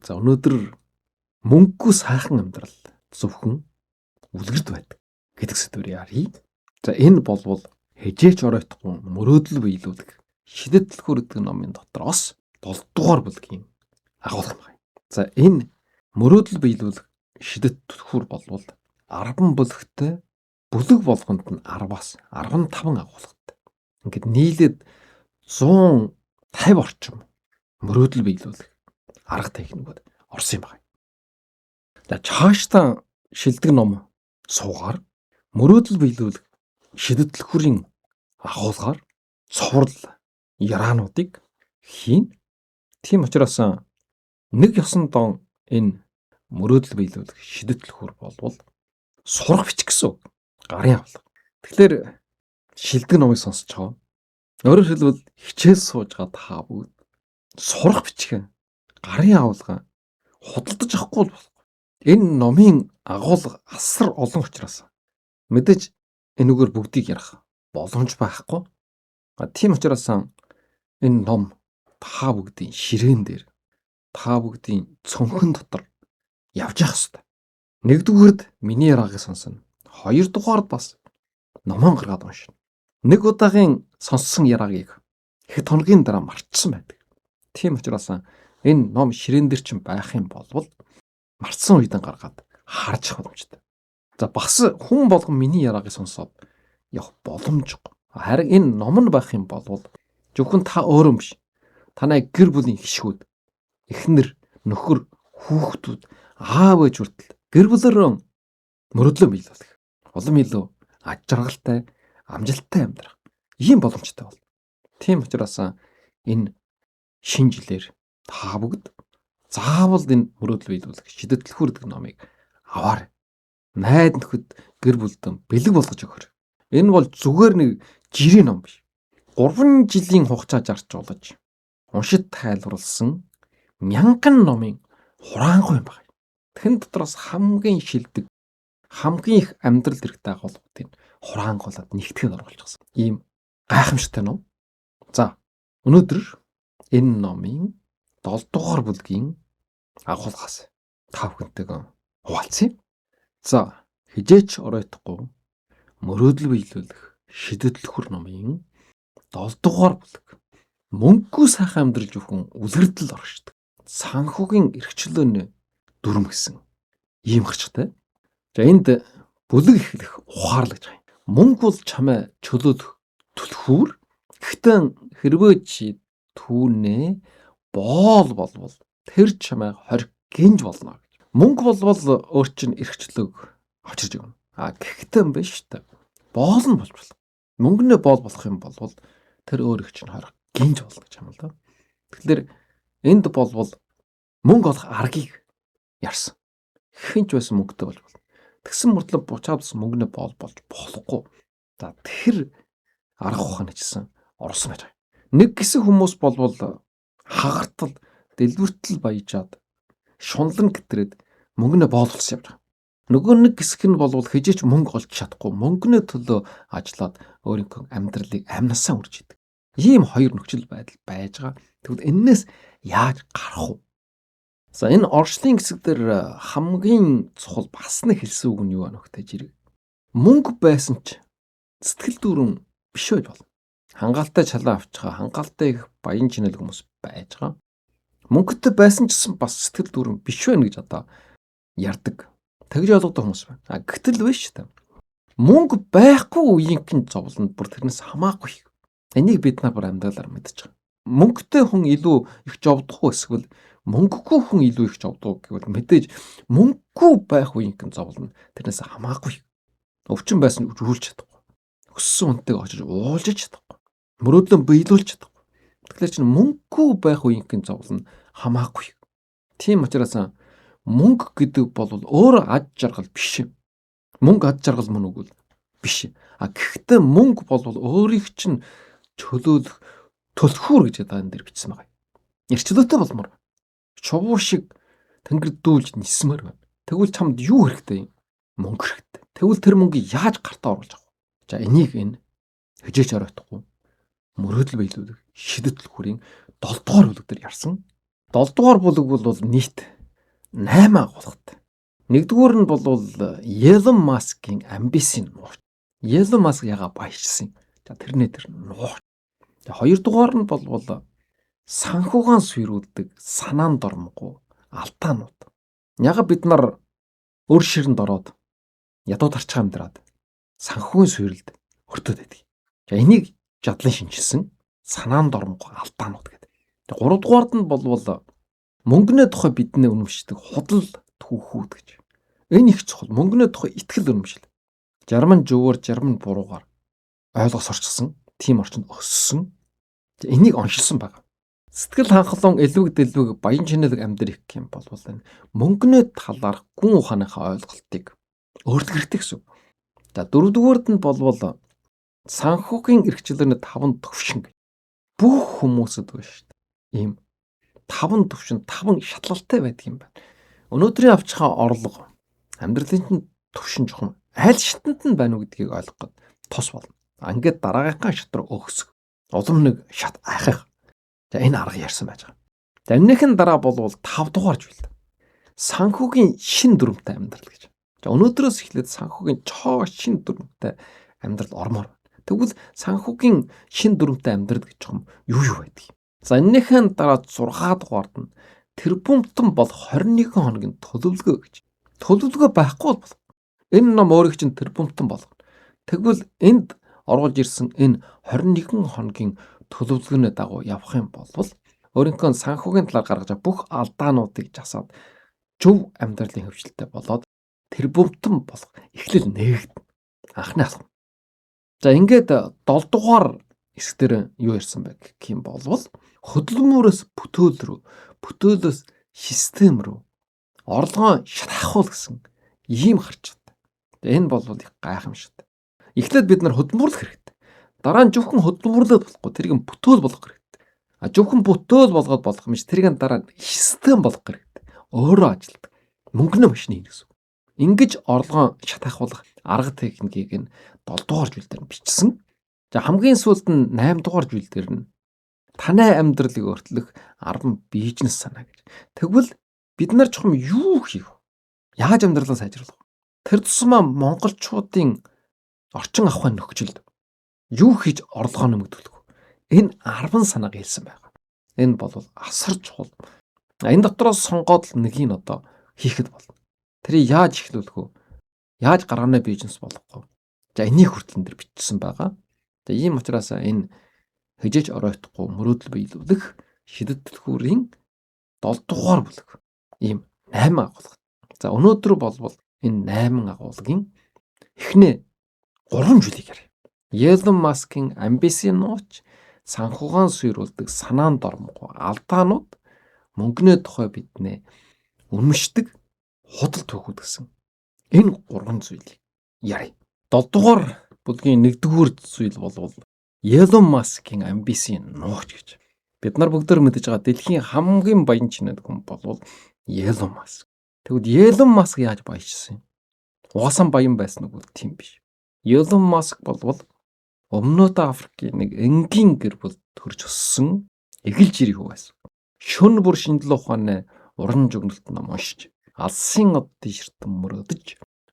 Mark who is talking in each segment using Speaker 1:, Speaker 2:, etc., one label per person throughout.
Speaker 1: За, өнөөдөр мөнгөгүй сайхан амьдрал зөвхөн үлгэрд байдаг гэдэг сэдвээр яръя. За, энэ болвол хежээч оройтхгүй мөрөөдөл биелүүлэх шидэт түлхүүр гэдэг номын дотроос 7 дугаар бүлгийн агуулга байна. За, энэ мөрөөдөл биелүүлэх шидэт түлхүүр болвол 10 бүлэгтэй, бүлэг болгонд нь 10-аас 15 агуулгатай. Ингээд нийлээд 150 орчим мөрөөдөл биелүүлэх арга техникүүд орсон юм байна. За, чаашдаа шилдэг ном суугаар мөрөөдөл биелүүлэх шидэт түлхүүрийн агуулгаар цоврал яраануудыг хийн. Тийм учраас нэг ёсон дон энэ мөрөөдөл биелүүлэх шидэт түлхүүр болвол сурах бичих гэсэн үг. Гарын авлага. Тэгэхээр шилдэг номыг сонсож байгаа. Өөрөөр хэлбэл хичээл сууж байгаа та бүгд сурах бичих гарын авлага худалдаж авахгүй бол болохгүй. Энэ номын агуулга асар олон учраас мэдээж энүүгээр бүгдийг ярих боломж байхгүй. Тийм учраас энэ ном та бүгдийн ширээн дээр, та бүгдийн цонхон дотор явж явах хэрэгтэй. Нэгдүгээрд миний яраагыг сонсно. Хоёрдугаард бас номон гаргаад уншина. Нэг удаагийн сонссон яраагийг хэд хоногийн дараа мартсан байдаг. Тийм учраас энэ ном ширээн дээр чинь байх юм болвол мартсан үедэн гаргаад харж явах боломжтой. За, бас хүн болгон миний яраагыг сонсоод явах боломжгүй. Харин энэ ном нь байх юм болвол зөвхөн та өөрөө биш. Танай гэр бүлийн хишгүүд, эхнэр, нөхөр, хүүхдүүд, аав ээж хүртэл гэр бүлэрээ мөрөөдлөө биелүүлэх. Улам илүү аж жаргалтай, амжилттай амьдрах ийм боломжтой бол. Тийм учраас энэ шинэ жилээр та бүгд заавал энэ мөрөөдөл биелүүлэх шидэт түлхүүр гэдэг номыг аваарай. Найд нөхөд гэр бүлдэн бэлэг болгож өгөөр. Энэ бол зүгээр нэг жирийн ном биш. 3 жилийн хугацаа зарцуулж уншид тайлбарласан мянган номын хураангуй юм байна. Тэн дотроос хамгийн шилдэг, хамгийн их амьдрал хэрэгтэй агуулгуудыг хураангуулад нэгтгэхэд оруулчихсан. Ийм гайхамшигтай ном. За, өнөөдөр энэ номын 7 дугаар бүлгийн агуулгаас та бүхэнтэйгээ хуваалцъя. За, хижээч оройтхгүй мөрөөдөл биелүүлэх шидэт түлхүүр номын 7 дугаар бүлэг. Мөнгөгүй сайхан амьдрал зөвхөн үлгэрдэл оршдог. Санхүүгийн эрхчлөөний дүрм гэсэн ийм гарчтай. За, энд бүлэг эхлэх ухаарлаж байгаа юм. Мөнгө бол чамай чөлөөлөх түлхүүр. Гэхдээ хэрвээ чи түүнээ боол болвол тэр чамай хориг гинж болно гэж. Мөнгө болвол өөр чинь эрхчлөөг авчирж өгнө. А гэхдээ биш та. Боол нь болж болох. Мөнгөнөө боол болох юм болвол тэр өөр их чинь хориг гинж болно гэж юм л да. Тэгэхээр энд болвол мөнгө олох аргыг ярьсан. Хэн ч байсан мөнгөтэй болж болно. Тэгсэн мөртлөө буцаад бас мөнгөнөө боол болж болохгүй. За, тэр арга ухаан хийсэн орсон байж байгаа. Нэг хэсэг хүмүүс болвол хагартал, дэлбэртэл баяжаад шунлан гэтрээд мөнгөнөө боололсон явж байгаа. Нөгөө нэг хэсэг нь болвол хижээч мөнгө олж чадахгүй мөнгөнөө төлөө ажиллаад өөрийнхөө амьдралыг амнасаа үрж идэг. Ийм хоёр нөхцөл байдал байж байгаа. Тэгвэл энээс яаж гарах вэ? За, энэ орчлын хэсэг дээр хамгийн чухал бас нэг хэлсэн үг нь юу вэ нөхтэй жирэг. Мөнгө байсан ч сэтгэл дүүрэн биш байж болно. Хангаалтай чалаа авчихаа, хангаалтай их баян чинэл хүмүүс байж байгаа. Мөнгөтэй байсан ч гэсэн бас сэтгэл дүүрэн биш байна гэж одоо ярьдаг. Тэгж ойлгодог хүмүүс байна. А гэтэл биш үү? Мөнгө байхгүй үеийнхэн зовлонд бүр тэрнээс хамаагүй. Энийг бид нар бүр амьдралаар мэдэж байгаа. Мөнгөтэй хүн илүү их зовдох уу эсвэл мөнгөгүй хүн илүү их зовдох гэвэл мэдээж мөнгөгүй байх үеийнхэн зовлоно тэрнээс хамаагүй. Өвчин байсан үрүүлж чадахгүй. Өссөн хүнтэйг очиж уулзаж чадахгүй. Мөрөөдлөө биелүүлж чадахгүй. Тэгэхээр чинь мөнгөгүй байх үеийнхэн зовлоно хамаагүй. Тийм учраас мөнгө гэдэг бол өөрөө ад жаргал биш. Мөнгө ад жаргал мөн үгүй биш. А гэхдээ мөнгө бол өөрийг чинь чөлөөлөх төлхүүр гэж одоо энэ дээр бичсэн байгаа. Эрчлөөтэй болмоор. Чувуу шиг тэнгэр дүүлж нисмээр байна. Тэгвэл чамд юу хэрэгтэй юм? Мөнгө хэрэгтэй. Тэгвэл тэр мөнгийг яаж гартаа оруулж авах вэ? За, энийг энэ хижээч оройтхгүй мөрөөдөл биелүүлэх шидэт түлхүүрийн 7 дугаар бүлэг дээр ярьсан. 7 дугаар бүлэг бол нийт 8 агуулгатай. Нэгдүгээр нь бол Elon Musk-ийн амбицийн нууц. Elon Musk ягаа баяжсан. За тэрнээ тэр нууц. Хоёрдугаар нь бол санхугаан сүйрүүлдэг санаан дормгоо алдаанууд. Яга бид нар өр ширэнд ороод ядуу тарчгаа амьдраад санхүүгийн сүйрэлд өртөөд байдаг. За энийг жадлан шинчилсэн санаан дормгоо алдаанууд гэдэг. Гуравдугаард нь болвол мөнгөний тухай бидний үнэмшдэг худал түүхүүд гэж. Энэ их чухал. Мөнгөний тухай итгэл үнэмшил. Зарим нь зөвөр, зарим нь буруугаар ойлгох сурчсан, тийм орчинд өссөн. Энийг оншилсан байгаа. Сэтгэл хангалуун элвэг дэлвэг баян чинэлэг амьдрах гэх юм бол энэ мөнгөний талаарх гүн ухааныхаа ойлголтыг өөрчлөх хэрэгтэй гэсэн. За дөрөвдүгээрд нь болвол санхүүгийн эрхчлөөний таван төвшин гэж. Бүх хүмүүсд байна шүү дээ. Ийм таван төвшин, таван шатлалтай байдаг юм байна. Өнөөдрийн авчихаа орлого амьдралын чинь төвшин жоохон аль шатанд нь байна уу гэдгийг ойлгох гээд тус болно. Ингээд дараагийнхаа шат руу өгсөх. Улам нэг шат айхах. За энэ арга ярьсан байж байгаа. За энэнийх нь дараа болвол 5 дугаар зүйл. Санхүүгийн шин дүрмтэй амьдрал гэж. За өнөөдрөөс эхлээд санхүүгийн чоо шин дүрмтэй амьдрал ормоор. Тэгвэл санхүүгийн шин дүрмтэй амьдрал гэж юм юу юу байдаг юм. За энэнийх нь дараа 6 дугаард нь тэрбумтан бол 21 хоногийн төлөвлөгөө гэж. Төлөвлөгөө байхгүй бол болох. Энэ ном өөрийг чинь тэрбумтан болгоно. Тэгвэл энд оруулж ирсэн энэ 21 хоногийн төлөвлөгөөний дагуу явах юм бол өөрийнхөө санхүүгийн талаар гаргаж байгаа бүх алдаануудыг жасаад зөв амьдралын хөвчлөлтэй болоод тэрбумтан болох эхлэл нээгдэнэ. Анхны алхам. За ингээд 7 дугаар хэсэг дээр юу ярьсан бэ гэх юм болвол хөдөлмөрөөс бүтөөл рүү, бүтөөлөөс систем рүү орлогоо шатахуул гэсэн ийм харчтай. Энэ бол их гайхамшигтай. Эхлээд бид нар хөдөлмөрлөх хэрэгтэй. Дараа нь зөвхөн хөдөлмөрлөөд болохгүй тэрийг бүтээл болгох хэрэгтэй. А зөвхөн бүтээл болгоод болох юм биш тэрийг дараа нь систем болгох хэрэгтэй. Өөрөө ажилтдаг. Мөнгөний машин хийнэ гэсэн. Ингэж орлогоо шатахуулах арга техникийг нь 7 дугаар зүйл дээр бичсэн. За хамгийн сүүлд нь 8 дугаар зүйл дээр нь танай амьдралыг өөрчлөх 10 бизнес санаа гэж. Тэгвэл бид нар чухам юу хийх вэ? Яаж амьдралаа сайжруулах вэ? Тэр тусмаа монголчуудын орчин ахуйн нөхцөлд юу хийж орлогоо нэмэгдүүлэх вэ? Энэ 10 санааг хэлсэн байгаа. Энэ бол асар чухал. Энэ дотроос сонгоод л нэгийг одоо хийхэд болно. Тэрийг яаж эхлүүлэх вэ? Яаж гаргааны бизнес болгох вэ? За энийг хүртэл энэ дэр бичсэн байгаа. За ийм учраас энэ хижээж оройтхгүй мөрөөдөл биелүүлэх шидэт түлхүүрийн 7 дугаар бүлэг ийм 8 агуулга. За өнөөдөр болвол энэ 8 агуулгын эхний 3 зүйлийг ярья. Elon Musk-ийн амбицийн нууц, санхугаан сүйрүүлдэг санаан дормгоо алдаанууд, мөнгөний тухай биднээ үнэмшдэг худал түүхүүд гэсэн энэ 3 зүйлийг ярья. 7 дугаар бүлгийн 1-р зүйл болвол Elon Musk-ийн амбицийн нууц гэж. Бид нар бүгд мэдэж байгаа дэлхийн хамгийн баян чинээд хүн болвол Elon Musk. Тэгвэл Elon Musk яаж баяжсан юм? Угаасаа баян байсан уу тийм биш. Elon Musk болвол Өмнөд Африкийн нэг энгийн гэр бүл төрж өссөн эгэл жирийн хүү байсан. Шөнө бүр шинжлэх ухааны уран дүгнэлт ном уншиж, алсын оддын ширтэн мөрөөдөж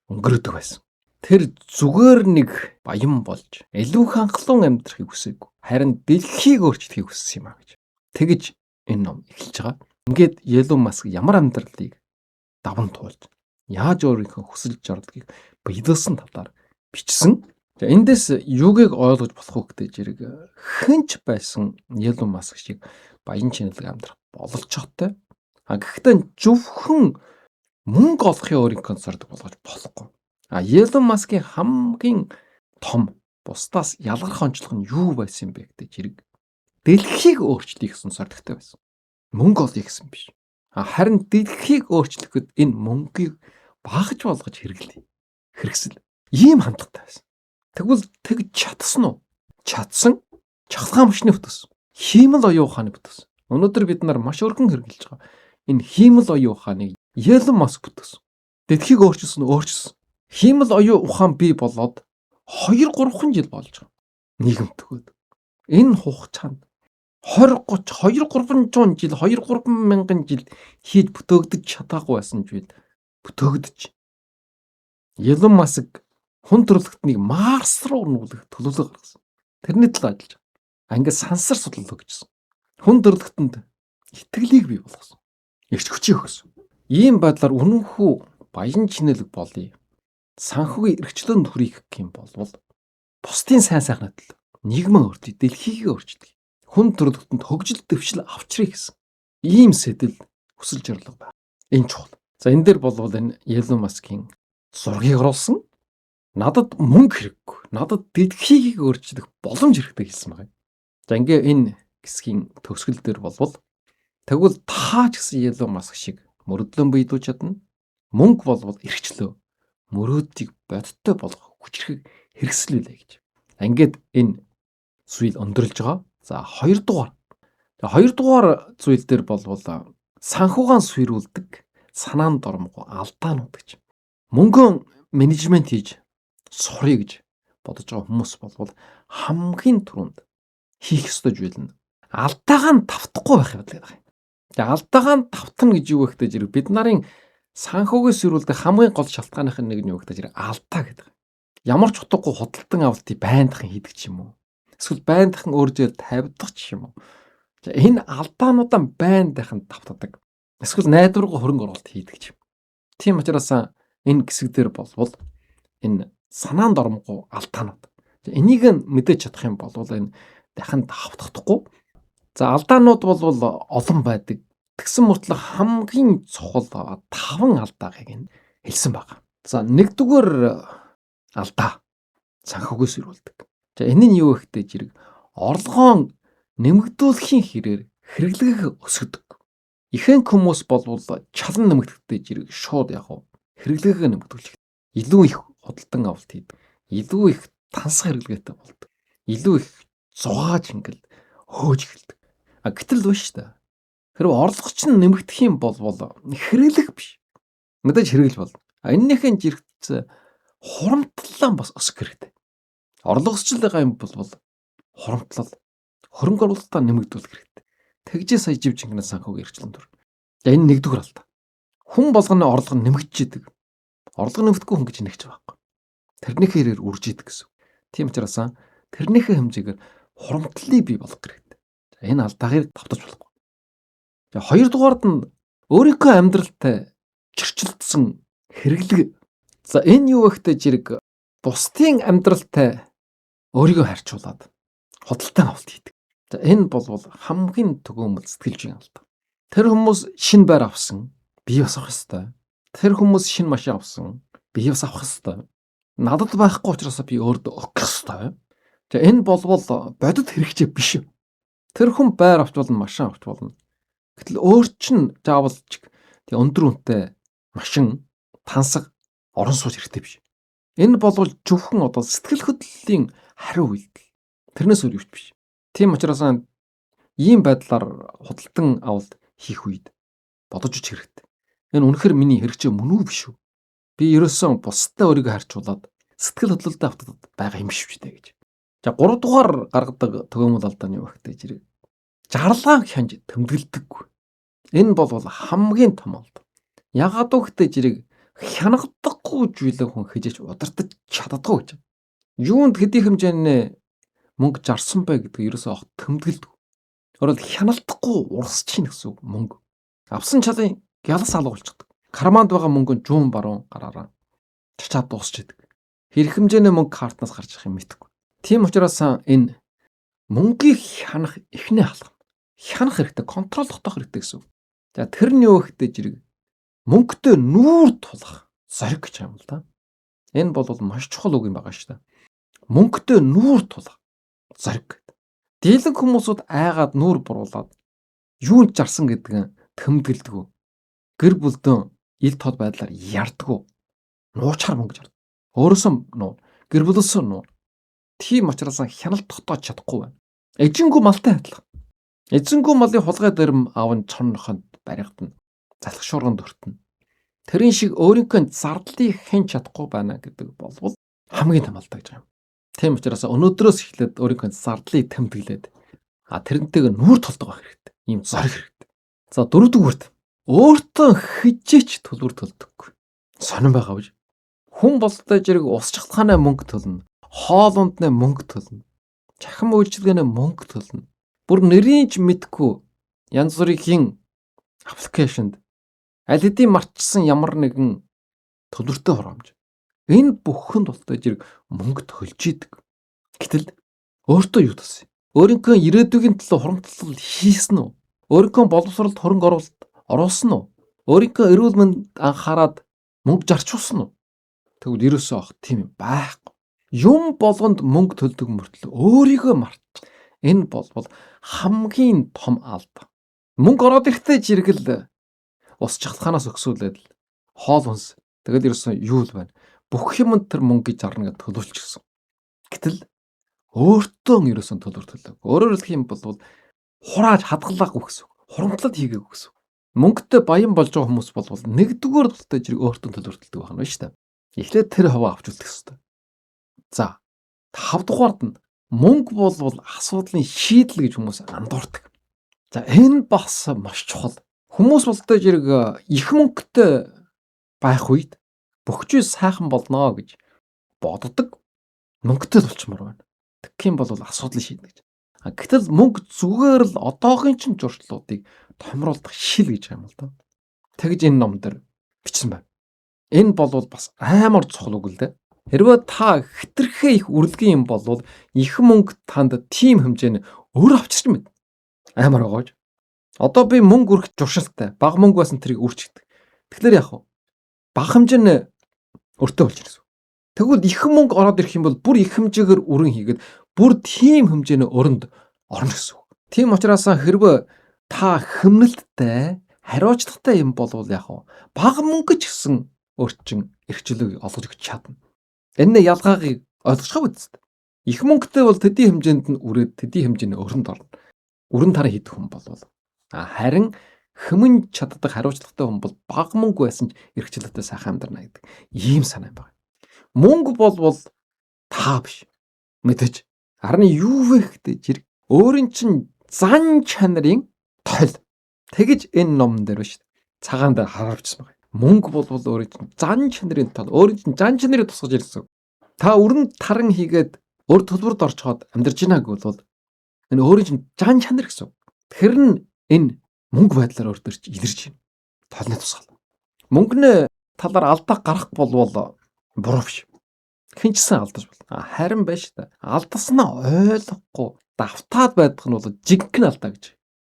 Speaker 1: өнгөрөөдөг байсан. Тэр зүгээр нэг баян болж илүү хангалуун амьдрахыг хүсээгүй. Харин дэлхийг өөрчлөхийг хүссэн юм а гэж. Тэгэж энэ ном эхэлж байгаа. Ингээд Elon Musk ямар амьдралыг даван туулж, яаж өөрийнхөө хүсэл зорилгыг биелүүлсэн талаар бичсэн. За эндээс юугийг ойлгож болох вэ гэдэг зэрэг хэнч байсан Elon Musk шиг баян чинэлэг амьдрах бололцоотой. А гэхдээ зөвхөн мөнгө олохын өөрийнхөө зорилго болгож болохгүй. А Elon Musk-ийн хамгийн том бусдаас ялгарх онцлог нь юу байсан юм бэ гэдэг зэрэг дэлхийг өөрчлөе гэсэн зорилготой байсан. Мөнгө олъё гэсэн биш. А харин дэлхийг өөрчлөхөд энэ мөнгийг багаж болгож хэрэглэе. Хэрэгсэл. Ийм хандлагатай байсан. Тэгвэл тэгж чадсан уу? Чадсан. Чахалгаан машины бүтээсэн. Хиймэл оюун ухааны бүтээсэн. Өнөөдөр бид нар маш өргөн хэрэглэж байгаа. Энэ хиймэл оюун ухааныг Elon Musk бүтээсэн. Дэлхийг өөрчилсөн, өөрчилсөн. Хиймэл оюун ухаан бий болоод 2-3 жил болж байгаа. Нийгэм төгөөд. Энэ хугацаанд 20 30 2 300 жил 2 3 мянган жил хийж бүтээгдэж чадаагүй байсан зүйл бүтээгдэж Илон Маск хүн төрөлхтнийг Марс руу нүүлэх төлөвлөгөө гаргасан. Тэрний төлөө ажиллаж байгаа. Ингээд сансар судлал өгчсөн. Хүн төрөлхтөнд итгэлийг бий болгосон. Эрч хүчийг өгсөн. Ийм байдлаар үнэнхүү баян чинэлэг болъё. Санхүүгийн эрхчлөөнд хүрэх гэх юм болвол бусдын сайн сайхны төлөө нийгмийн өөрчлөлт, дэлхийг өөрчилдөг. Хүн төрөлхтөнд хөгжил дэвшил авчрыг гэсэн ийм сэтэл хүсэл зорилго байна. Энэ чухал. За энэ дээр болвол энэ Elon Musk-ийн зургийг оруулсан. Надад мөнгө хэрэггүй. Надад дэлхийг өөрчлөх боломж хэрэгтэй хэлсэн байгаа. За ингээ энэ хэсгийн төгсгөл дээр болвол тэгвэл та ч гэсэн Elon Musk шиг мөрөдлөн биелүүлж чадна. Мөнгө болвол эрхчлөө. Мөрөөдийг бодиттой болгох хүчрхэг хэрэгслүүлээ гэж. Ингээд энэ зүйл өндөрлж байгаа. За 2 дугаар. 2 дугаар зүйл дээр болвол санхугаан сүйрүүлдэг санаанд дормгүй алдаанууд гэж. Мөнгөн менежмент хийж сурыг гэж бодож байгаа хүмүүс болвол хамгийн түрүүнд хийх ёстой зүйл нь алдаагаа нь тавтахгүй байх явдал гэдэг. Тэгээ алдаагаа нь тавтана гэж юу вэ гэдэг зэрэг бид нарын санхүүгээс сүйрүүлдэг хамгийн гол шалтгааных нь нэг нь юу гэдэг зэрэг алдаа гэдэг. Ямар ч утгагүй худалдан авалтыг байндхан хийдэг ч юм уу. Эсвэл байндхан өөр зүйл тавьдаг ч юм уу. За энэ алдаануудаа байндхан тавтдаг. Эсвэл найдваргүй хөрөнгө оруулалт хийдэг ч юм. Тийм учраас энэ хэсэг дээр болвол энэ санаанд ормгүй алдаанууд. Энийг нь мэдээж чадах юм бол энэ дахин давтахдаггүй. За алдаанууд бол олон байдаг. Тэгсэн мөртлөө хамгийн чухал 5 алдаагийг нь хэлсэн байна. За нэгдүгээр алдаа санхүүгээс ирүүлдэг. За энэ нь юу вэ гэдэг зэрэг орлогоон нэмэгдүүлэхийн хэрээр хэрэглээг өсгөдөг. Ихэнх хүмүүс болвол чалан нэмэгдэхдээ зэрэг шууд яг хэрэглээгээ нэмэгдүүлэх. Илүү их худалдан авалт хийдэг. Илүү их тансаг хэрэглээтэй болдог. Илүү их зугааж ингээл хөөж эхэлдэг. А гэтэл биш шүү дээ. Хэрвээ орлого чинь нэмэгдэх юм бол хэрэглэх биш. Мэдээж хэрэглэж болно. А энэнийхэн жирэгцээ хурамтлалаа бас өсөх хэрэгтэй. Орлого өсчл байгаа юм бол хурамтлал хөрөнгө оруулалтаа нэмэгдүүлэх хэрэгтэй. Тэгжээ сая жив жинхэнэ санхүүгийн эрхчлэн төр. За энэ нэгдүгээр алдаа. Хүн болгоны орлого нэмэгдэж идэг. Орлого нэмэгдэхгүй хүн гэж нэг ч байхгүй. Тэрнийхээ хэрээр үрж идэг гэсэн. Тийм учраас тэрнийхээ хэмжээгээр хурамтлалыг бий болгох хэрэгтэй. За энэ алдаагийг давтаж болохгүй. За хоёрдугаард нь өөрийнхөө амьдралтай чөрчилдсөн хэрэглэг. За энэ юу вэ гэдэг зэрэг бусдын амьдралтай өөрийгөө харьцуулаад худалдан авалт хийдэг. За энэ бол хамгийн төгөөмөл сэтгэл зүйн алдаа. Тэр хүмүүс шинэ байр авсан, би бас авах ёстой. Тэр хүмүүс шинэ машин авсан, би бас авах ёстой. Надад байхгүй учраас би өөртөө өгөх ёстой. За энэ болвол бодит хэрэгчээ биш. Тэр хүн байр авч болно, машин авч болно. Гэтэл өөр чинь заавал тэг өндөр үнэтэй машин, тансаг, орон сууц хэрэгтэй биш. Энэ болвол зөвхөн одоо сэтгэл хөдлөлийн хариу үйлдэл. Тэрнээс өөр юу ч биш. Тийм учраас ийм байдлаар худалдан авалт хийх үед бодож үчих хэрэгтэй. Энэ үнэхээр миний хэрэгцээ мөн үү биш үү? Би ерөөсөн бусдад өөрийгөө харьцуулаад сэтгэл хөдлөлтөд автаад байгаа юм биш үү гэж. За 3 дугаар гаргадаг төгөөмөл алдаа нь юу вэ гэдэг зэрэг жарлаан хянж тэмдэглэдэггүй. Энэ бол хамгийн том алдаа. Ягаад вэ гэдэг зэрэг хянагдахгүй зүйлээ хүн хижээж удирдах чаддаггүй гэж. Юунд хэдий хэмжээний мөнгө жарсан бай гэдгийг ерөөсөө огт тэмдэглэдэг. Өөрөөр хяналтахгүй урсж чинь гэсэн үг мөнгө. Авсан чалын гялас алга болчихдог. Карманд байгаа мөнгө нь жуун баруун гараараа чачаад дуусч идэг. Хэрэг хэмжээний мөнгө картнаас гарч ирэх юм мэдэхгүй. Тийм учраас энэ мөнгийг хянах эхний алхам. Хянах хэрэгтэй, контрол тогтоох хэрэгтэй гэсэн үг. За тэр нь юу вэ гэдэг зэрэг мөнгөтэй нүүр тулах зориг гэж юм л да. Энэ бол маш чухал үг юм байгаа шүү дээ. Мөнгөтэй нүүр тулах зориг гэдэг. Дийлэнх хүмүүсүүд айгаад нүүр буруулад юунд жарсан гэдэг нь тэмдэглэдэг. Гэр бүлдэн ил тод байдлаар ярддаг. Нуучаар мөнгө жардаг. Өөрөөсөө нуу, гэр бүлөөсөө нуу. Тийм учраас хяналт тогтоож чадахгүй байна. Эжэнгүү малтай адилхан. Эзэнгүү малын хулгай дэрм аав нь цонхонд баригдана. Залах шуурганд өртөнө. Тэрэн шиг өөрийнхөө зардлыг хэн чадахгүй байна гэдэг болвол хамгийн том алдаа гэж байгаа юм. Тийм учраас өнөөдрөөс эхлээд өөрийнхөө зардлыг тэмдэглээд А тэрнтэйг нүүр тулдаг байх хэрэгтэй. Ийм зориг хэрэгтэй. За дөрөвдүгüрт өөртөө хижээч төлбөр төлдөггүй. Сонин байгаа гэж. Хүн болтой зэрэг ус чахалхаанаа мөнгө төлнө. Хоол унднаа мөнгө төлнө. Чахим үйлчилгээний мөнгө төлнө. Бүр нэрийн ч мэдгүй янз бүрийн аппликейшнд аль хэдийн марчсан ямар нэгэн төлбөртэй хураамж. Энэ бүхэн тултай зэрэг мөнгө төлж идэг. Гэтэл өөртөө юу төлсөн? Өөрийнхөө ирээдүйн төлөө хурамтлал хийсэн үү? Өөрийнхөө боловсролд хөрөнгө оруулалт оруулсан уу? Өөрийнхөө эрүүл мэнд анхаарад мөнгө зарчуулсан уу? Тэгвэл ерөөсөө ах тийм юм байхгүй. Юм болгонд мөнгө төлдөг мөртлөө өөрийгөө мартчих. Энэ болбол хамгийн том алдаа. Мөнгө ороод ирэхдээ жиргэл ус чахалхаанаас өгсүүлээд л хоол хүнс тэгэл ерөөсөн юу л байна. Бүх юмд тэр мөнгийг зарна гэж төлөвлөчихсөн. Гэтэл өөртөө ерөөсөн төлбөр төлөөг. Өөрөөр хэлэх юм бол хурааж хадгалаагүй гэсэн үг. Хурамтлал хийгээгүй гэсэн үг. Мөнгөтэй баян болж байгаа хүмүүс бол нэгдүгээр тултай зэрэг өөртөө төлбөр төлдөг байна шүү дээ. Эхлээд тэр хуваа авч үлдэх хэрэгтэй. За тавдугаард нь мөнгө болвол асуудлын шийдэл гэж хүмүүс андуурдаг. За энэ бас маш чухал. Хүмүүс болтой зэрэг их мөнгөтэй байх үед бүх зүйл сайхан болно гэж боддог. Мөнгөтэй л болчмоор байна. Тэгэх юм бол асуудал шийднэ гэж. Гэтэл мөнгө зүгээр л одоогийн чинь зуршлуудыг томруулах шил гэж юм л доо. Тэгж энэ ном дээр бичсэн байна. Энэ болвол бас амар цохол үг л дээ. Хэрвээ та хитрхээ их үрлэгийн юм болвол их мөнгө танд тийм хэмжээний өөр авчирч мэд. Амар гоож. Одоо би мөнгө өргөх журшилтай. Бага мөнгө байсан тэрийг үрчдэг. Тэгэхээр яг уу бага хэмжээний өртөө болж ирсэн. Тэгвэл их мөнгө ороод ирэх юм бол бүр их хэмжээгээр өрөн хийгээд бүр тийм хэмжээний өрөнд орно гэсэн үг. Тийм учраас хэрвээ та хэмнэлттэй, хариуцлагатай юм болвол яг уу бага мөнгө ч гэсэн өөрчин эрхчлөөг олгож өгч чадна. Энэ ялгаагийг ойлгох үст. Их мөнгөтэй бол төдий хэмжээнд нь үрээд төдий хэмжээний өрөнд орно. Өрөн тараа хийдэг хүн болвол. Харин хэмнэн чаддаг хариуцлагатай хүн бол бага мөнгө байсан ч эрхчлөөтэй сайхан амьдрна гэдэг ийм санаа юм байна. Мөнгө болвол та биш. Мэдээж. Харин юу вэ гэдэг зэрэг өөрийн чинь зан чанарын тойл. Тэгэж энэ номон дээр биш. Цагаан дээр харавчсан байна. Мөнгө болвол өөрийн чинь зан чанарын тойл. Өөрийн чинь зан чанарыг тусгаж ирсэн. Та өрн таран хийгээд өөр төлбөрт орчход амьдарч байна гэвэл энэ өөрийн чинь зан чанар гэсэн. Тэр нь энэ мөнгө байдлаар өөр төр чи илэрч байна. Толны тусгал. Мөнгөний талаар алдаа гарах болвол буруу биш. Хинчсэн алдаж болно. Харин байж та. Алдаснаа ойлгохгүй давтаад байдах нь бол жинхэнэ алдаа гэж.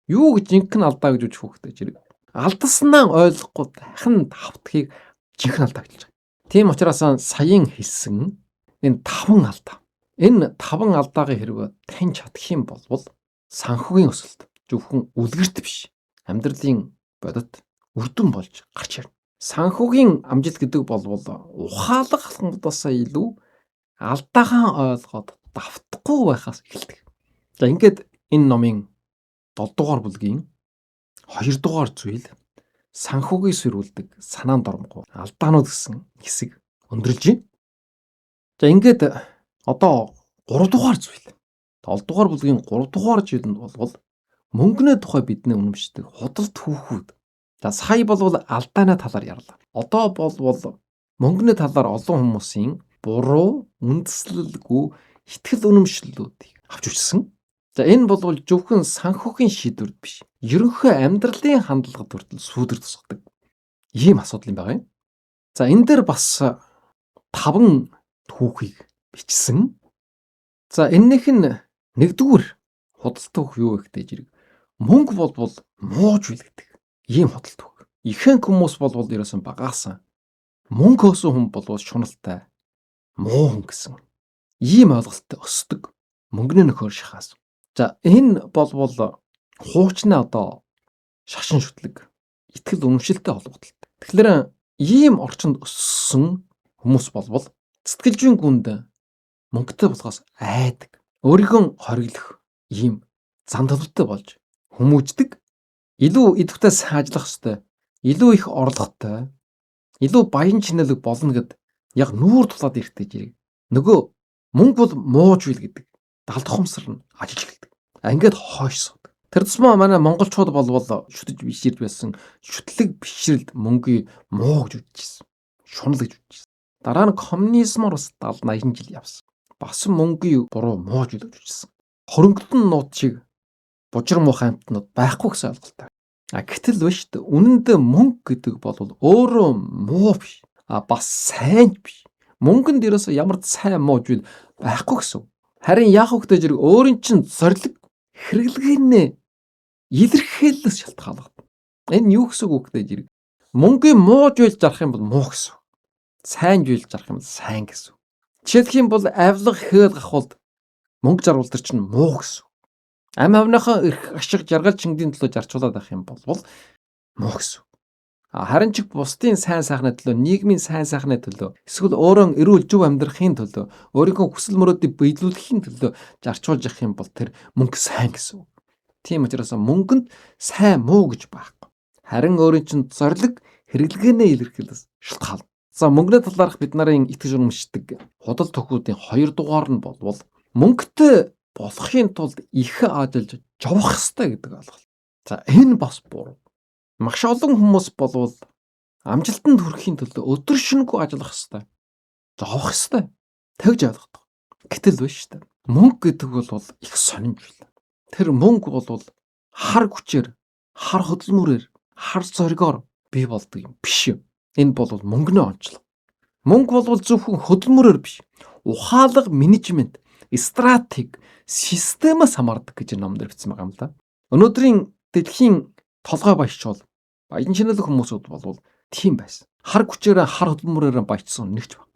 Speaker 1: Юу гэж жинхэнэ алдаа гэж үжих хүүхдээ зэрэг. Алдаснаа ойлгохгүй дахин давтахыг жинхэнэ алдаа гэж байна. Тийм учраас саяын хэлсэн энэ таван алдаа. Энэ таван алдаагийн хэрвээ таньж чадах юм бол санхүүгийн өсөлт зөвхөн үлгэрт биш. Амьдралын бодит үр дүн болж гарч ирнэ. Санхүүгийн амжилт гэдэг болвол ухаалаг алхмуудаас илүү алдаагаа ойлгоод давтахгүй байхаас эхэлдэг. За ингээд энэ номын 7 дугаар бүлгийн 2 дугаар зүйл санхүүгийг сөрүүлдэг санаан дормгоо алдаанууд гэсэн хэсэг өндөрлж байна. За ингээд одоо 3 дугаар зүйл. 7 дугаар бүлгийн 3 дугаар зүйл нь болвол мөнгөний тухай бидний үнэмшдэг худал түүхүүд. За сая болвол алдааны талаар ярьлаа. Одоо болвол мөнгөний талаар олон хүмүүсийн буруу, үндэслэлгүй ихтгэл үнэмшлүүдийг авч үзсэн. За энэ болвол зөвхөн санхүүгийн шийдвэрд биш. Ерөнхий амьдралын хандлагад хүртэл сүүдэр тусгадаг ийм асуудал юм байгаа юм. За энэ дээр бас 5 түүхийг бичсэн. За энэнийх нь нэгдүгээр худал түүх юу вэ гэдэг зэрэг мөнгө болвол мууж үлгдэг ийм худал түүх. Ихэнх хүмүүс болвол ерөөсөн багаасан мөнгө өсөн хүн болвол шуналтай муу хүн гэсэн ийм ойлголттой өсдөг. Мөнгөний нөхөр шахаас. За энэ болвол хуучны одоо шашин шүтлэг итгэл үнэмшилтэй холбогдолтой. Тэгэхээр ийм орчинд өссөн хүмүүс болвол сэтгэл зүйн гүнд мөнгөтэй болохоос айдаг. Өөрийнхөө хориглох ийм зан төлөвтэй болж хүмүүждэг. Илүү идэвхтэй сайн ажиллах ёстой, илүү их орлоготой, илүү баян чинэлэг болно гэд яг нүүр тулаад ирэхдээ зэрэг нөгөө мөнгө бол мууж үйл гэдэг далд ухамсар нь ажиллаж эхэлдэг. Ингээд хойш суудаг. Тэр тусмаа манай монголчууд болвол шүтэж биширж байсан шүтлэг бишрэлд мөнгийг муу гэж үзчихсэн. Шунал гэж үзчихсэн. Дараа нь коммунизмоор бас 70 80 жил явсан. Бас мөнгийн буруу муу зүйл гэж үзчихсэн. Хөрөнгөлтөн нууд шиг бужир муухай амьтнууд байхгүй гэсэн ойлголттой. А гэтэл биш үү? Үнэндээ мөнгө гэдэг бол өөрөө муу биш. А бас сайн биш. Мөнгөнд ерөөсөө ямар сайн муу зүйл байхгүй гэсэн. Харин яг хөхтэй зэрэг өөрийн чинь зориг хэрэглээгнээ илэрхийллээс шалтгаалдаг. Энэ юу гэсэн үг вэ зэрэг? Мөнгийн муу зүйл зарах юм бол муу гэсэн. Сайн зүйл зарах юм бол сайн гэсэн. Жишээлх юм бол авилга хээл гахвалд мөнгө зарвал тэр чинь муу гэсэн. Ам хавныхаа эрх ашиг жаргал чингдийн төлөө зарцуулаад байх юм бол муу гэсэн. Харин ч бусдын сайн сайхны төлөө, нийгмийн сайн сайхны төлөө, эсвэл өөрөө эрүүл зөв амьдрахын төлөө, өөрийнхөө хүсэл мөрөөдийг биелүүлэхийн төлөө зарцуулж явах юм бол тэр мөнгө сайн гэсэн үг. Тийм учраас мөнгөнд сайн муу гэж байхгүй. Харин өөрийн чинь зориг хэрэглэгээнээ илэрхийлээс шалтгаална. За мөнгөний талаарх бид нарын итгэж үнэмшдэг худал төхүүдийн 2 дугаар нь болвол мөнгөтэй болохын тулд их ажиллаж жовох ёстой гэдэг ойлголт. За энэ бас буруу. Маш олон хүмүүс болвол амжилтанд хүрэхийн төлөө өдөр шөнөгүй ажиллах ёстой. Зовох ёстой. Тэгж ойлгодог. Гэтэл биш шүү дээ. Мөнгө гэдэг бол их сонин зүйл. Тэр мөнгө бол хар хүчээр, хар хөдөлмөрөөр, хар зоригоор бий болдог юм биш юм. Энэ бол мөнгөний онцлог. Мөнгө бол зөвхөн хөдөлмөрөөр биш. Ухаалаг менежмент, стратеги, системээс хамаардаг гэж ном дээр бичсэн байгаа юм л да. Өнөөдрийн дэлхийн толгой баячвал баян чинэлэг хүмүүсүүд болвол тийм байсан. Хар хүчээрээ хар хөдөлмөрөөр баяжсан нэгч баг.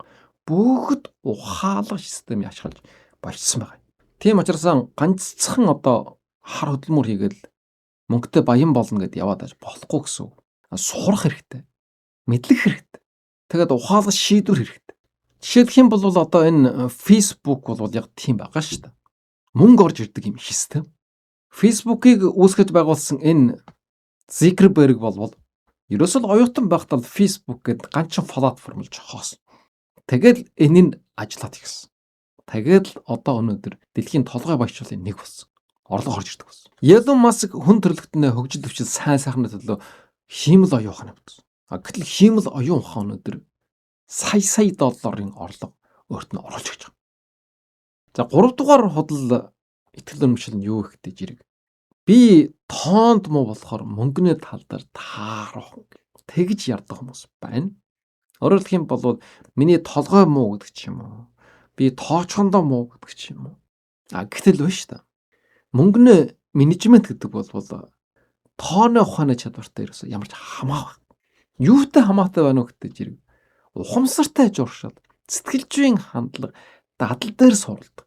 Speaker 1: Бүгд ухаалаг системийг ашиглаж баяжсан байгаа. Тийм учраас ганцхан одоо хар хөдөлмөр хийгээл мөнгөтэй баян болно гэд яваад аж болохгүй гэсэн үг. Сурах хэрэгтэй. Мэдлэх хэрэгтэй. Тэгээд ухаалаг шийдвэр хэрэгтэй. Жишээлх юм бол одоо энэ Facebook бол яг тийм байгаа шүү дээ. Мөнгө орж ирдэг юм систем. Facebook-ыг үүсгэж байгуулсан энэ Zuckerberg болвол ерөөсөө л оюутан байхдаа Facebook гэдэг ганцхан платформ л хоосон. Тэгэл энэ нь ажиллаад ирсэн. Тэгэл одоо өнөөдөр дэлхийн толгой баяжуулын нэг болсон. Орлого орж ирдэг болсон. Elon Musk хүн төрөлхтөнөө хөгжил дэвшил сайн сайхны төлөө хиймэл оюун ухаан авсан. А гэтэл хиймэл оюун ухаан өнөөдөр сая сая долларын орлого өөрт нь оруулж өгч байгаа. За 3 дугаар худал итгэл үнэмшил нь юу их гэж зэрэг. Би тоонд муу болохоор мөнгөний тал дээр таарах тэгж ярддаг хүмүүс байна. Өөрөөр хэлэх юм бол миний толгой муу гэдэг ч юм уу. Би тоочхондоо муу гэдэг ч юм уу. А гэтэл биш та. Мөнгөний менежмент гэдэг бол тооны ухааны чадвартай ерөөсөө ямар ч хамаа байх. Юутай хамаатай байна вэ гэдэг зэрэг ухамсартай журшил, сэтгэл зүйн хандлага дадал дээр суралдаг.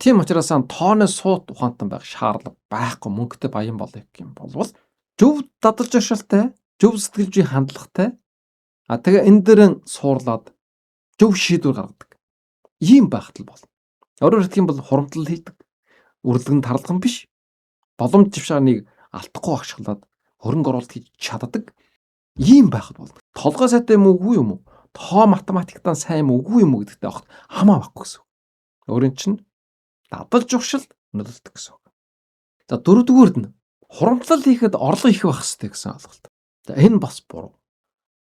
Speaker 1: Тийм учраас тооны суут ухаантан байх шаардлага байхгүй мөнгөтэй баян болъё гэх юм болвол зөв дадал журшилтай, зөв сэтгэл зүйн хандлагатай тэгээ энэ дээр суурлаад зөв шийдвэр гаргадаг. Ийм байхад л болно. Өөрөөр хэлэх юм бол хурамтлал хийдэг. Үрлэгэн тарлах биш. Боломж жившааныг алдахгүй ашиглаад хөрөнгө оруулалт хийж чаддаг. Ийм байхад болно. Толгой сайтай юм уу үгүй юм уу? Тоо математиктаа сайн юм үгүй юм уу гэдэгтэй огт хамаа байхгүй гэсэн. Өөрийн чинь дадал журшил нөлөөлдөг гэсэн үг. За дөрөвдүгээрд нь хурамтлал хийхэд орлого их байх хэрэгтэй гэсэн ойлголт. За энэ бас буруу.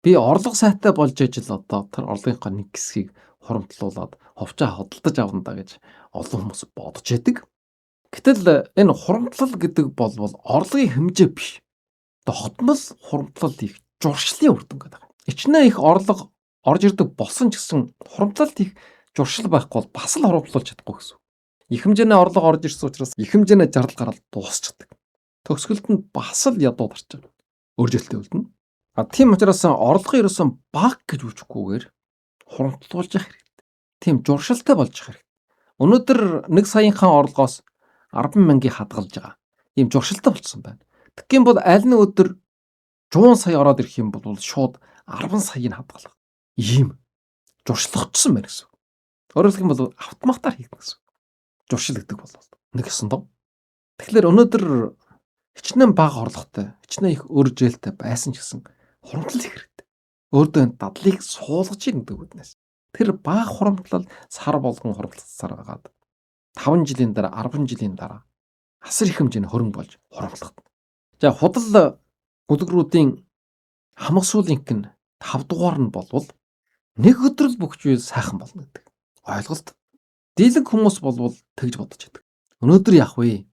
Speaker 1: Би орлого сайтай болж ижил одоо тэр орлогынхоо нэг хэсгийг хурамтлуулад ховчоо хөдөлдөж авна да гэж олон хүмүүс бодож байдаг. Гэтэл энэ хурамтлал гэдэг болвол орлогын хэмжээ биш. Тогтмол хурамтлал хийх журшлын үр дүн гэдэг. Ичнэ их орлого орж ирдэг болсон ч гэсэн хурамтлалт хийх журшил байхгүй бол бас л хурамтлуулж чадахгүй гэсэн. Их хэмжээний орлого орж ирсэн учраас их хэмжээний зардал гараад дуусчихдаг. Төгсгөлд нь бас л ядуу дарч байгаа. Өөрчлөлттэй үлдэнэ. А тийм учраас орлогын ерөөсөн баг гэж үжихгүйгээр хурамтлуулж явах хэрэгтэй. Тийм журшилтай болж явах хэрэгтэй. Өнөөдөр 1 саяынхаа орлогоос 10 мянгаыг хадгалж байгаа. Ийм журшилтай болцсон байна. Тэгэх юм бол аль нэг өдөр 100 сая ороод ирэх юм бол шууд 10 саяыг хадгалах. Ийм журшлахчсан байна гэсэн. Өөрөөр хэлэх юм бол автоматар хийгдэн гэсэн. Журшил гэдэг бол нэг ёсондоо. Тэгэхээр өнөөдөр хичнээн бага орлоготой, хичнээн их өр жээлтэй байсан ч гэсэн хурамтлал их хэрэгтэй. Өөртөө дадлыг суулгаж ийн гэдэг үднэс. Тэр бага хурамтлал сар болгон хурамтлалсаар байгаад 5 жилийн дараа, 10 жилийн дараа асар их хэмжээний хөрөнгө болж хурамтлагдана. За, худал үлгэрүүдийн хамаг сүүлийнх нь 5 дугаар нь болвол нэг өдөр л бүх зүйл сайхан болно гэдэг ойлголт. Дийлэнх хүмүүс болвол тэгж бодож байдаг. Өнөөдөр яах вэ?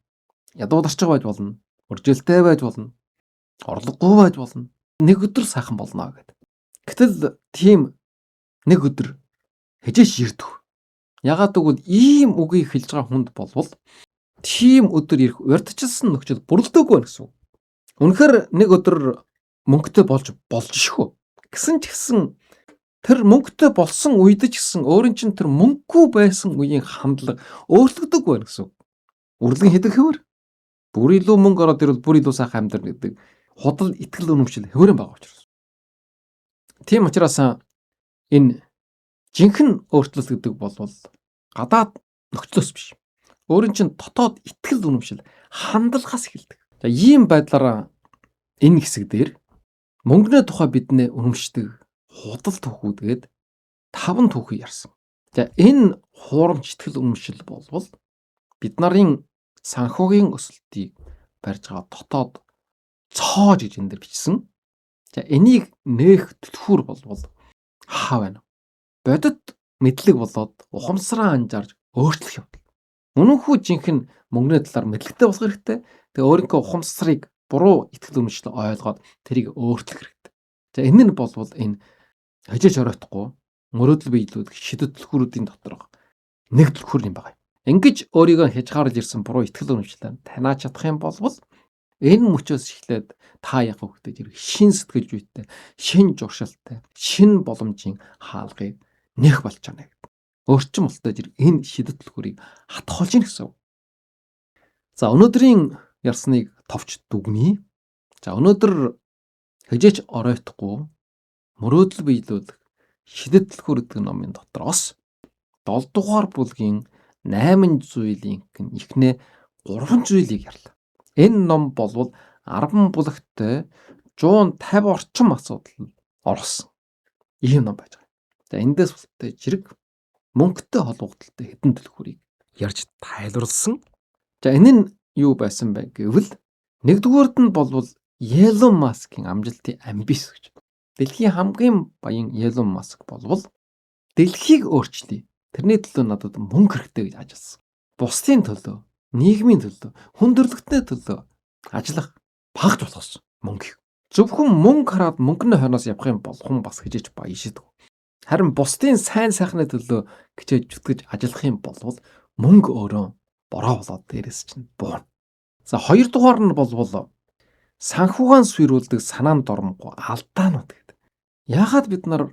Speaker 1: Ядуударч байж болно. Өржөлтэй байж болно. Орлогогүй байж болно. Нэг өдөр сайхан болно гэдэг. Гэтэл тийм нэг өдөр хижээш ирдэг. Ягаад гэвэл ийм үгийг хэлж байгаа хүнд болвол тийм өдөр ирэх урьдчилсан нөхцөл бүрэлдээгүй байна гэсэн үг. Үнэхээр нэг өдөр мөнгөтэй болж болж шихүү. Гэсэн ч гэсэн тэр мөнгөтэй болсон үед ч гэсэн өөрийн чинь тэр мөнгөгүй байсан үеийн хандлага өөрчлөгдөг байна гэсэн үг. Үрлэгэн хэдэг хэвэр бүр илүү мөнгө ороод ирвэл бүр илүү сайхан амьдрна гэдэг худал итгэл үнэмшил хэвээрэн байгаа учраас. Тийм учраас энэ жинхэнэ өөрчлөлт гэдэг бол гадаад нөхцлөөс биш. Өөрийн чинь дотоод итгэл үнэмшил хандлагаас эхэлдэг. За, ийм байдлаараа энэ хэсэг дээр мөнгөний тухай бидний үнэмшдэг худал түүхүүдгээд 5 түүхийг ярьсан. За, энэ хуурамч итгэл үнэмшил болвол бид нарын санхүүгийн өсөлтийг барьж байгаа дотоод цоож гэж энэ дэр бичсэн. За, энийг нээх түлхүүр болвол хаа байна? Бодит мэдлэг болоод ухамсараа анзаарж өөрчлөх явдал. Үнэнхүү жинхэнэ мөнгөний талаар мэдлэгтэй болох хэрэгтэй. Тэгээ өөрийнхөө ухамсарыг буруу итгэл үнэмшлээ ойлгоод тэрийг өөрчлөх хэрэгтэй. За, энэ нь болвол энэ хожиж оройтхгүй мөрөөдөл биелүүлэх шидэт түлхүүрүүдийн доторх нэг түлхүүр юм байна. Ингэж өөрийгөө хязгаарлаж ирсэн буруу итгэл үнэмшлээ таниад чадах юм болвол энэ мөчөөс эхлээд та яг хөвгдөж ирэх шин сэтгэл зүйтэй, шин журшилтай, шин боломжийн хаалгыг нэх болж байна гэдэг. Өөрчм болтой зэрэг энэ шидэт түлхүүрийг хатгах болж гин гэсэн үг. За, өнөөдрийн ярьсныг товч дүгнэе. За, өнөөдөр хожээч оройтхгүй мөрөөдөл биелүүлэх шидэт түлхүүр гэдэг номын дотроос 7 дугаар бүлгийн 8 зүйлийн эхнээ 3 зүйлийг ярьлаа. Энэ ном болвол 10 бүлэгтэй 150 орчим асуудал орсон ийм ном байж байгаа. За, эндээс болтой зэрэг мөнгөтэй холбогдлолтой хэдэн түлхүүрийг ярьж тайлбарлсан. За, энэ нь юу байсан бэ гэвэл нэгдүгээрт нь болвол Elon Musk-ийн амжилтын амбиц гэж. Дэлхийн хамгийн баян Elon Musk болвол дэлхийг өөрчлөе. Тэрний төлөө надад мөнгө хэрэгтэй гэж ажилласан. Бусдын төлөө, нийгмийн төлөө, хүн төрөлхтний төлөө ажиллах багж болохос мөнгө. Зөвхөн мөнгө хараад мөнгөний хойноос явах юм бол хүн бас хижээж баяшдаг. Харин бусдын сайн сайхны төлөө хичээж зүтгэж ажиллах юм бол мөнгө өөрөө бороо болоод дээрээс чинь бууна. За, хоёрдугаар нь болвол санхүүгаан сүйрүүлдэг санаан дормгүй алдаанууд гэдэг. Яагаад бид нар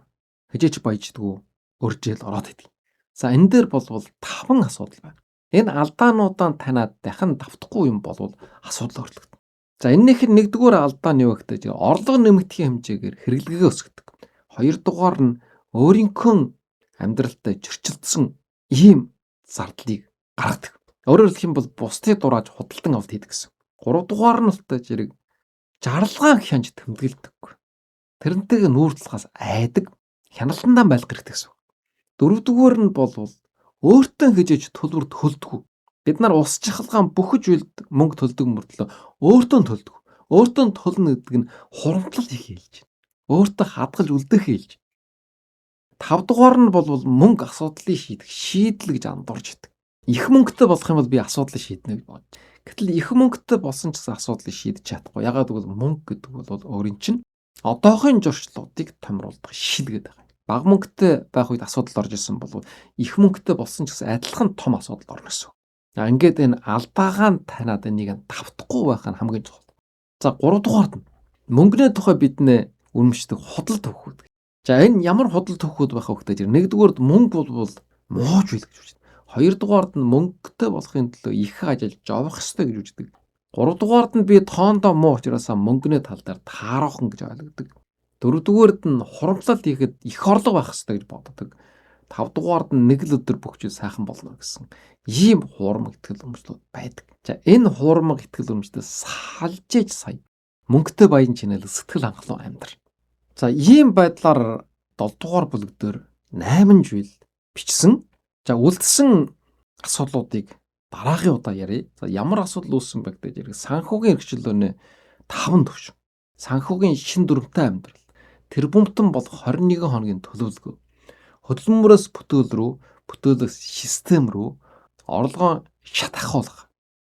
Speaker 1: хижээж баяждаггүй өржөөл ороод идэг. За, энэ дээр болвол 5 асуудал байна. Энэ алдаануудаа таниад дахин давтахгүй юм болвол асуудал өөрчлөгдөнө. За, энэнийх нь нэгдүгээр алдаа нь юу гэхтэй орлого нэмэгдэхийн хэмжээгээр хэрэглэгээ өсгдөг. Хоёрдугаар нь өөрийнхөө амьдралтай зөрчилдсөн ийм зардлыг гаргадаг. Өөрөөр хэлэх юм бол бусдыг дурааж худалдан авалт хийдэг гэсэн. Гуравдугаар нь болтой зэрэг жаргалгаа хянж тэмдэглэдэггүй. Тэрнтэйгээ нүүр тулахаас айдаг, хяналтандаа байх хэрэгтэй гэсэн. Дөрөвдүгээр нь болвол өөртөө хижээж төлбөр төлдөггүй. Бид нар ус чахалгаан бүх зүйлд мөнгө төлдөг мөртлөө өөртөө төлдөг. Өөртөө төлнө гэдэг нь хурамтлал их хэлж байна. Өөртөө хадгалж үлдэх хэлж. Тавдугаар нь болвол мөнгө асуудлыг шийдэх шийдэл гэж андуурч идэг. Их мөнгөтэй болох юм бол би асуудлыг шийднэ гэж бодож. Гэтэл их мөнгөтэй болсон ч гэсэн асуудлыг шийдэж чадахгүй. Ягаад гэвэл мөнгө гэдэг бол өөрийн чинь одоохын зуршлуудыг томруулдаг шил гэдэг байгаа. Бага мөнгөтэй байх үед асуудал орж исэн бол их мөнгөтэй болсон ч гэсэн адилхан том асуудал орно гэсэн. Ингээд энэ алдаагаа таниад энийг давтахгүй байх нь хамгийн чухал. За, 3 дугаард нь мөнгөний тухай биднээ үнэмшдэг худал түүхүүд. За, энэ ямар худал түүхүүд байх вэ гэхээр нэгдүгээрд мөнгө бол мууч үйл гэж үздэг. Хоёрдугаард нь мөнгөтэй болохын төлөө их ажиллаж жовох ёстой гэж үздэг. Гуравдугаард нь би тоондоо муу учраас мөнгөний тал дээр тааруухан гэж ойлгодог. Дөрөвдүгээрд нь хурамтлал хийхэд их орлого байх ёстой гэж боддог. Тавдугаард нь нэг л өдөр бүх зүйл сайхан болно гэсэн ийм хуурмаг итгэл үнэмшлүүд байдаг. За, энэ хуурмаг итгэл үнэмшлээс салж ээж сая мөнгөтэй баян чинэл сэтгэл хангалуун амьдр. За, ийм байдлаар 7 дугаар бүлэг дээр 8 зүйл бичсэн. За, үлдсэн асуудлуудыг Дараагийн удаа ярья. За, ямар асуудал үүссэн бэ гэдэг зэрэг санхүүгийн эрхчлөөний 5 төвшин. Санхүүгийн шин дүрмтэй амьдрал. Тэрбумтан болох 21 хоногийн төлөвлөгөө. Хөдөлмөрөөс бүтээл рүү, бүтээлээс систем рүү, орлогоо шат ахиулах.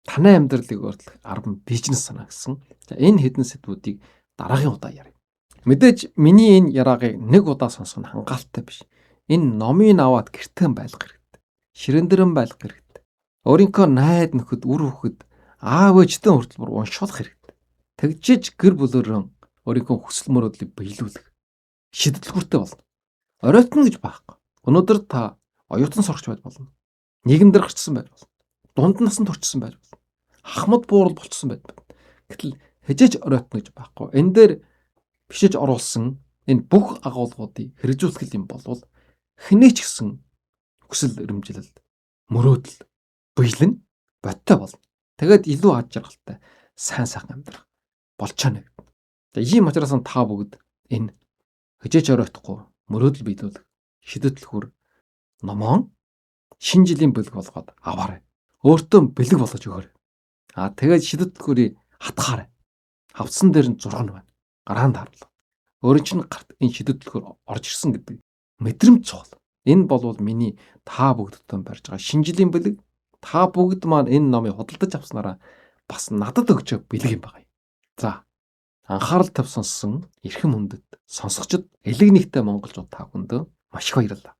Speaker 1: Танай амьдралыг өөрчлөх 10 бизнес санаа гэсэн. За, энэ хэдэн сэдвүүдийг дараагийн удаа ярья. Мэдээж миний энэ яраагийг нэг удаа сонсох нь хангалттай биш. Энэ номыг аваад гэртээ байлгах хэрэгтэй. Ширээн дээрэн байлгах хэрэгтэй. Өөрийнхөө найд нөхөд, үр хүүхэд, аав ээжтэй хүртэл бүр уншуулах хэрэгтэй. Тэгжиж гэр бүлөөрөө өөрийнхөө хүсэл мөрөөдлийг биелүүлэх шидэтлгүүртэй болно. Оройтно гэж байхгүй. Өнөөдөр та оюутан сурагч байж болно. Нийгэмд гарчсан байж болно. Дунд насанд хүрчихсэн байж болно. Ахмад буурал болчихсон байж болно. Гэтэл хижээж оройтно гэж байхгүй. Энэ дээр бичиж оруулсан энэ бүх агуулгуудыг хэрэгжүүлэх юм бол хинээ ч гэсэн хүсэл эрмэлзэл, мөрөөдөл, биелэн бодтой болно. Тэгээд илүү ад жаргалтай сайн сайхан амьдрах болчоо нэг. За, ийм учраас та бүгд энэ хижээж оройтохгүй мөрөөдөл биелүүлэх шидэтлөхүр номоон шинэ жилийн бэлэг болгоод аваарай. Өөртөө бэлэг болгож өгөөрэй. Аа, тэгээд шидэтлөхүрийг хатгаарай. Хавцсан дээр нь зураг нь байна. Гараанд харуулга. Өөрийн чинь гарт энэ шидэтлөхүр орж ирсэн гэдэг мэдрэмж цугал. Энэ болвол миний та бүгдтэй барьж байгаа шинэ жилийн бэлэг. Та бүгд маань энэ номыг худалдаж авснараа бас надад өгч бэлэг юм байна. За, анхаарал тавь сонссон эрхэм хүндэт сонсогчид, элэг нэгтэй монголчууд, та бүхэндээ маш их баярлалаа.